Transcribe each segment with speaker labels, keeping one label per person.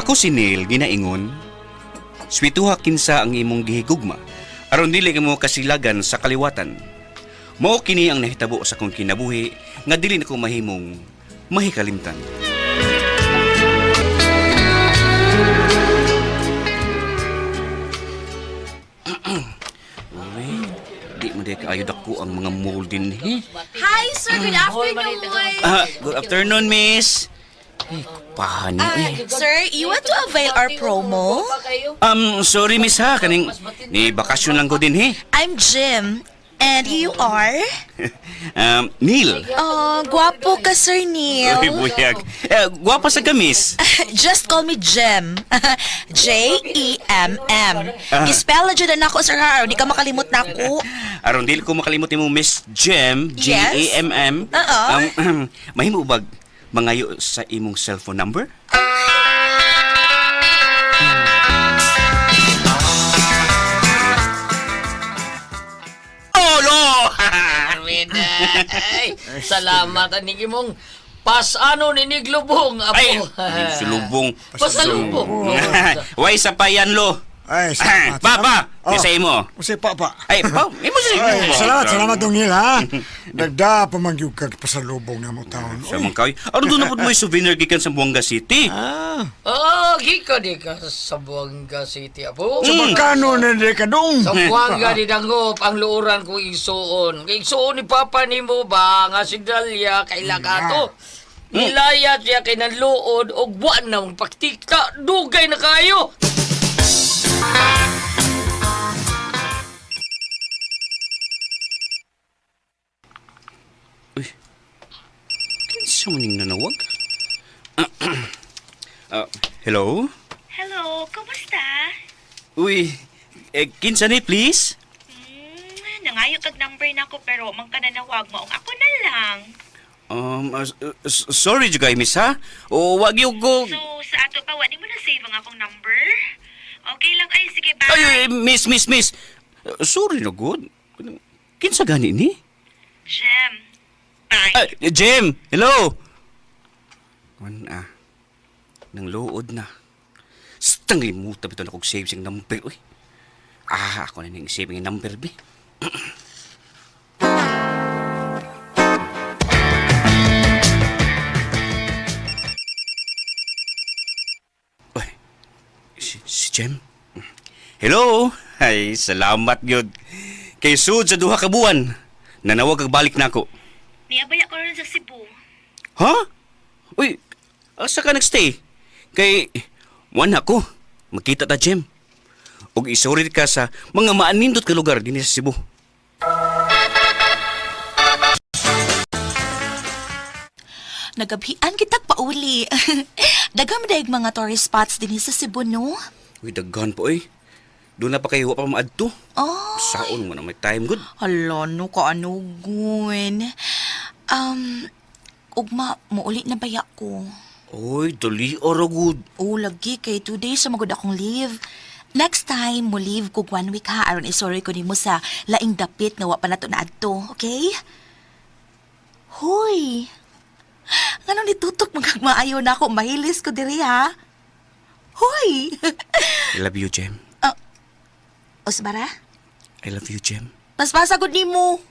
Speaker 1: Ako si Neil ginaingon, swituha kinsa ang imong gihigugma, aron dili kamo kasilagan sa kaliwatan. Mao kini ang nahitabo sa akong kinabuhi nga dili nako mahimong mahikalimtan. Uy, di mo di kaayo dako ang mga mall din eh.
Speaker 2: Hi, sir. Good afternoon.
Speaker 1: Ah, good afternoon, miss. Eh, paano eh?
Speaker 2: Sir, you want to avail our promo?
Speaker 1: Sorry miss ha, kaning ni bakasyon lang ko din he.
Speaker 2: I'm Jim. And you are?
Speaker 1: Neil.
Speaker 2: Oh, gwapo ka, Sir Neil.
Speaker 1: Uy, buyag. Eh, gwapa sa ka, miss.
Speaker 2: Just call me Jem. J-E-M-M. Ispell na dyan na ako, sir, ha? Di ka makalimot na ako.
Speaker 1: Aron dili ko makalimot nimo Miss Gem, G A M M.
Speaker 2: Oo.
Speaker 1: Mahimo bag mangayo sa imong cellphone number? Oh, no!
Speaker 3: Arwin, ay, salamat ani imong pasano ni Niglubong apo.
Speaker 1: Ay, sulubong.
Speaker 3: Pasalubong.
Speaker 1: Way sa payan lo.
Speaker 4: Ay, salamat.
Speaker 1: Pa, pa,
Speaker 4: Oh.
Speaker 1: sa imo.
Speaker 4: Usi pa pa.
Speaker 1: Ay, pa, imo sa imo.
Speaker 4: Ay, salamat, salamat dong Neil ha. Dagda pa man gyud kag pasalubong na mo taon.
Speaker 1: Sa mga kay. Aron doon na po mo yung souvenir gikan sa Buanga City.
Speaker 4: Ah,
Speaker 3: Oh, gikan di ka sa Buanga City apo.
Speaker 4: sa magkano na di ka dong?
Speaker 3: Sa Buanga di dangop ang luoran ko igsuon. Kay Igsuon ni Papa nimo ba nga si Dalia kaila ka to. Nilayat siya kay nanluod og wa na mong paktikta. Dugay na kayo.
Speaker 1: Uy. Kinsa man ning nanawag? Ah, hello?
Speaker 2: Hello, kumusta?
Speaker 1: Uy, eh, kinsa ni please?
Speaker 2: Nangayo kag number na ko pero man ka nanawag mo ako na lang.
Speaker 1: Sorry jugay miss ha. O wag yung ko.
Speaker 2: So, sa ato pa, wala mo na save ang akong number? Okay lang, ay, sige, bye.
Speaker 1: Ay, ay, miss, miss, miss. Sorry na good. Kinsa gani ni?
Speaker 2: Jem, bye.
Speaker 1: Ay, Jim, hello. Wan ah. Nang luod na. Stang limutan bitaw na kog save siyang number uy. Ah, ako na ning save ang number bi. Uy, si Jem. Hello. Ay, salamat gyud. Kay sud sa duha ka buwan. Nanawag kag balik nako.
Speaker 2: Niabaya ko rin sa Cebu.
Speaker 1: Ha? Uy, asa ka nagstay? Kay, wana ko. Makita ta, Jem. Og isurit ka sa mga maanindot ka lugar dinhi sa Cebu.
Speaker 2: Nagabhian kitag pauli. Daghan daig mga tourist spots dinhi sa Cebu, no?
Speaker 1: Uy, daghan po eh. Doon na pa kayo, wa pa maadto.
Speaker 2: Oh,
Speaker 1: Saon mo na may time, good.
Speaker 2: hala no kaanugon. Um, ugma, muuli na baya ko.
Speaker 1: Uy, dali ora, good.
Speaker 2: Oh, lagi kay 2 days sa magud akong leave. Next time, mo leave ko one week ha, aron isorry ko nimo sa laing dapit nga wa pa nato naadto, okay? Hoy. Nganong nitutok magkagmaayo na ako, mahilis ko diri ha. Hoy.
Speaker 1: I love you, Jem.
Speaker 2: Osbara,
Speaker 1: I love you, Jem.
Speaker 2: paspasa gud nimo.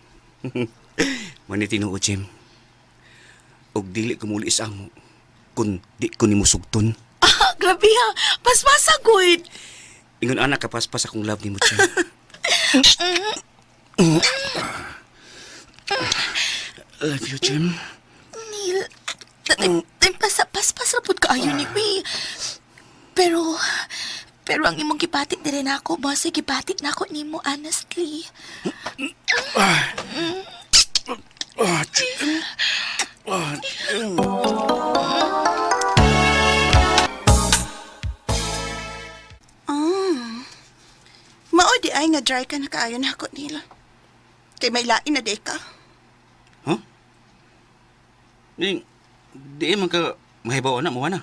Speaker 1: Mani tinuo, Jem. Og dili ko muli sa amo, kun di ko nimo sugton.
Speaker 2: Ah, grabe ha. Paspasa gud.
Speaker 1: Ingon anak kapaspas akong love nimo, Jem. Love you, Jem.
Speaker 2: Neil, pasa, paspas ra pud kaayo ni Wi. Pero, pero ang imong gibatik na rin ako, boss, gibatik na ako nimo, honestly.
Speaker 1: Ah, Jem. Ah, Jem.
Speaker 5: Mao di ay nga dry ka na kaayo na ako nila. Kay may lain na di ka.
Speaker 1: Huh? Di, di man ka mahibaw na, muha na.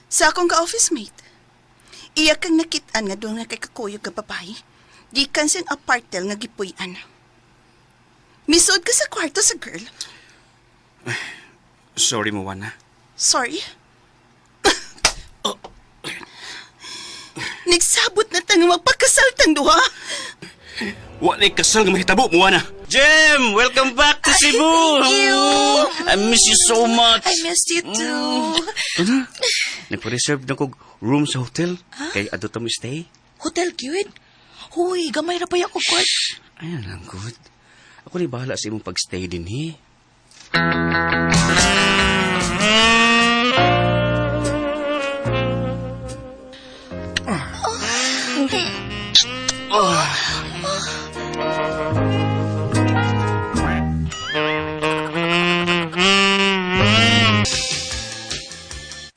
Speaker 5: Sa akong ka-office mate. Iya kang nakitaan nga doon nga kay kakuyog nga babae. Gikan siyang apartel nga gipuy-an. Misuod ka sa kwarto sa girl.
Speaker 1: Sorry, Moana.
Speaker 5: Sorry. Nagsabot na tang magpakasal tang duha.
Speaker 1: Wa na kasal nga mahitabo mo na. Jem, welcome back to Cebu.
Speaker 2: Thank you.
Speaker 1: I miss you so much.
Speaker 2: I missed you too.
Speaker 1: Ano? Nagpa-reserve na kog room sa hotel. Kay adto ta mo stay.
Speaker 2: Hotel gyud. Huy, gamay ra pa ako court.
Speaker 1: Ayun lang, good. Ako ni bahala sa imong pag-stay din, he.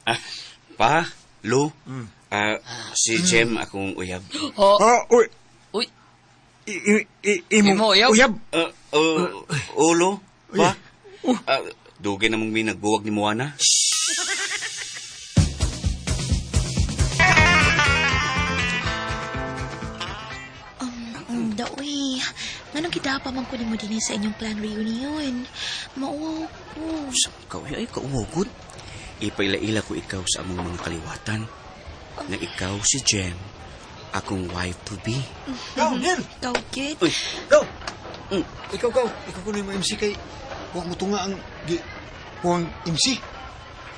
Speaker 1: Ah, pa, Lo, ah, si Jem akong uyab.
Speaker 3: Oh,
Speaker 4: Ah, uy.
Speaker 3: uy,
Speaker 4: I, i, i, imo,
Speaker 3: Imo, uyab?
Speaker 4: Uyab.
Speaker 1: Ulo, pa? Ah, dugay na mong may nagbuwag ni Moana.
Speaker 2: Daoy, nganong kita pa man ko nimo dinhi sa inyong plan reunion? Mauwaw ko.
Speaker 1: Sa ikaw, ay, kauwagod. Ipaila-ila ko ikaw sa among mga kaliwatan. Na ikaw si Jem, akong wife to be.
Speaker 4: Go, Neil.
Speaker 2: Ikaw, kid.
Speaker 1: Uy,
Speaker 4: Go. Ikaw, go. Ikaw kuno mo MC kay wa mo tunga ang gi kuang MC.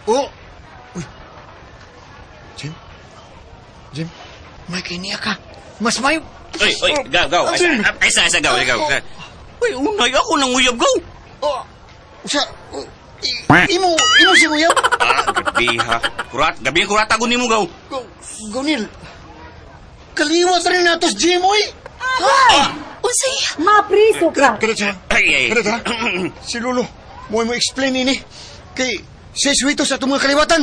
Speaker 4: Oh. Uy. Jim. Jim. May kiniya ka. Mas may
Speaker 1: uy, uy, gaw, gaw. Ay, ay, isa, isa, gaw, gaw. Uy, unay ako nang uyab, gaw.
Speaker 4: Oh. Usa. Oh, imo imo si uyab.
Speaker 1: Ah, gabi ha. Kurat, gabi ang kurat ako nimo, gaw.
Speaker 4: Go, go Neil. Kaliwat rin nato si Jim, oy.
Speaker 2: Unsay?
Speaker 6: Mapriso ka.
Speaker 4: Kada siya.
Speaker 1: Ay, ay.
Speaker 4: Kada ta. Si Lolo, mo mo explain ini kay si Suito sa atong mga kaliwatan.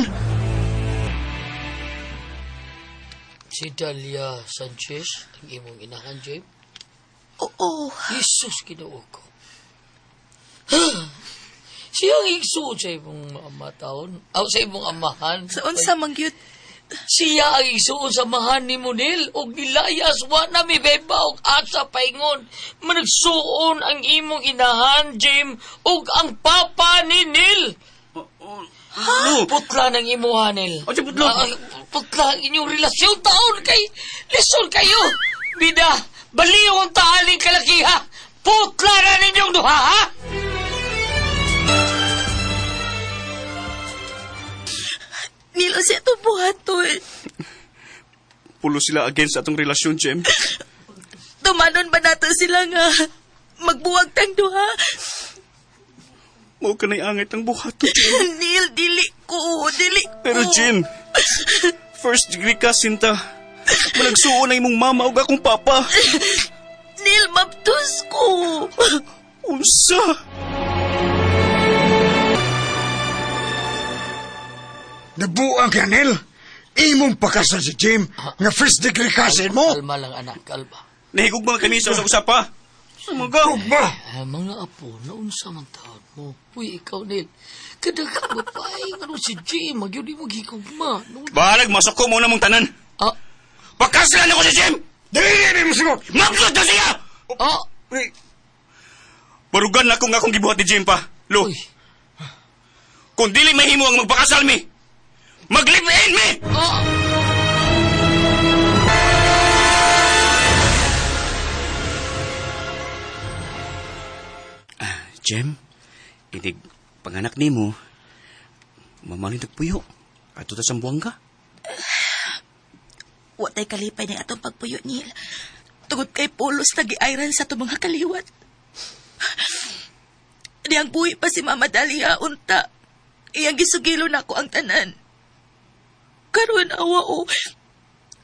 Speaker 3: Si Dalia Sanchez, ang imong inahan, Jem.
Speaker 2: Oo.
Speaker 3: Jesus, Ginoo ko. Siya ang igsuon sa imong ama taon. Aw, sa imong amahan.
Speaker 2: Sa unsa man gyud?
Speaker 3: Siya ang igsuon sa amahan ni Munil og nilayas wa na mi beba og asa paingon. Managsuon ang imong inahan, Jim, ug ang papa ni Neil.
Speaker 1: Lo,
Speaker 3: Putla ng imuha, Neil.
Speaker 1: Ano putla?
Speaker 3: Ah, putla ang inyong relasyon taon kay lisod kayo. Bida, baliw ang taaling kalakiha. Putla na ninyong duha, ha?
Speaker 2: Nilo siya itong buhaton.
Speaker 1: Pulo sila against atong relasyon, Jem.
Speaker 2: Tumanon ba nato sila nga magbuwag tang duha?
Speaker 1: Mao ka na'y angit ang buhaton, Jem.
Speaker 2: Neil, dili ko, dili ko.
Speaker 1: Pero Jim, first degree cousin ta. Managsuon na imong mama ug akong papa.
Speaker 2: Neil, mabtos ko.
Speaker 1: Unsa?
Speaker 4: Nabuang ka, Neil. Imong pakasal si Jim nga first degree cousin mo.
Speaker 3: Kalma lang, anak, kalma.
Speaker 1: Nahigugma kami sa usap-usap pa. Sumaga.
Speaker 4: Ugma.
Speaker 3: Ah, mga apo, naunsa man taon mo. Uy, ikaw, Neil. Kada ka babae, nga si Jim, magyud mo gigugma. No?
Speaker 1: Bahalag, masok ko muna mong tanan.
Speaker 3: Ah,
Speaker 1: Pakasalan ako si Jim!
Speaker 4: Dili ni mo sigot.
Speaker 1: Mabsot na siya!
Speaker 3: ah,
Speaker 4: Uy,
Speaker 1: Barugan na akong akong gibuhat ni Jim pa. Lo,
Speaker 3: uy.
Speaker 1: kung dili mahimo ang magpakasal mi, mag-live-in mi!
Speaker 3: Ah!
Speaker 1: Jem, inig panganak nimo, mamalin nagpuyo. Ato ta sa buwangga.
Speaker 2: Wa tay kalipay ng atong pagpuyo, Neil. Tungod kay Polos nagiayran sa atong mga kaliwat. Diyang buhi pa si Mama Dalia, unta. Iyang gisugilo na ako ang tanan. Karon awa o,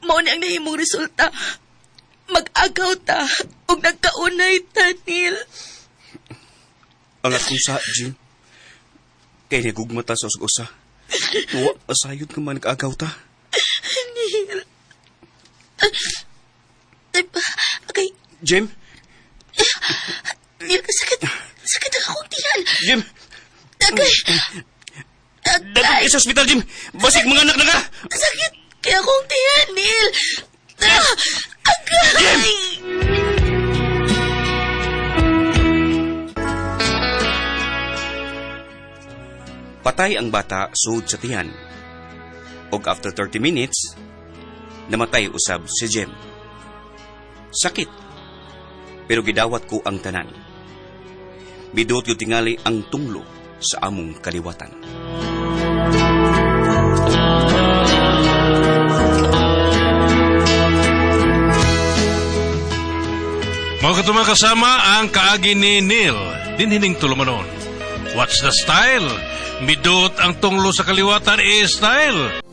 Speaker 2: mao ni ang nahimong resulta. Mag-agaw ta, ug nagkaunay ta, Neil.
Speaker 1: Ang akong sa, Jim. Kay nagugma ta sa usag-usa. Wa, asayod ka man nag-agaw ta.
Speaker 2: Neil. Ay, okay,
Speaker 1: Jim,
Speaker 2: Neil, sakit. Sakit ang akong tiyan.
Speaker 1: Jim,
Speaker 2: Agay.
Speaker 1: dagdag ka sa ospital, Jim. Basig mga anak na ka.
Speaker 2: Sakit kaya akong tiyan, Neil. Ah, agay!
Speaker 1: Patay ang bata sud sa tiyan. Og after 30 minutes, Namatay usab si Jem. Sakit. Pero gidawat ko ang tanan. Midot yung tingali ang tunglo sa among kaliwatan.
Speaker 6: Mga katuma kasama ang kaagi ni Neil, dinhining tulumanon. What's the style? Midot ang tunglo sa kaliwatan is style.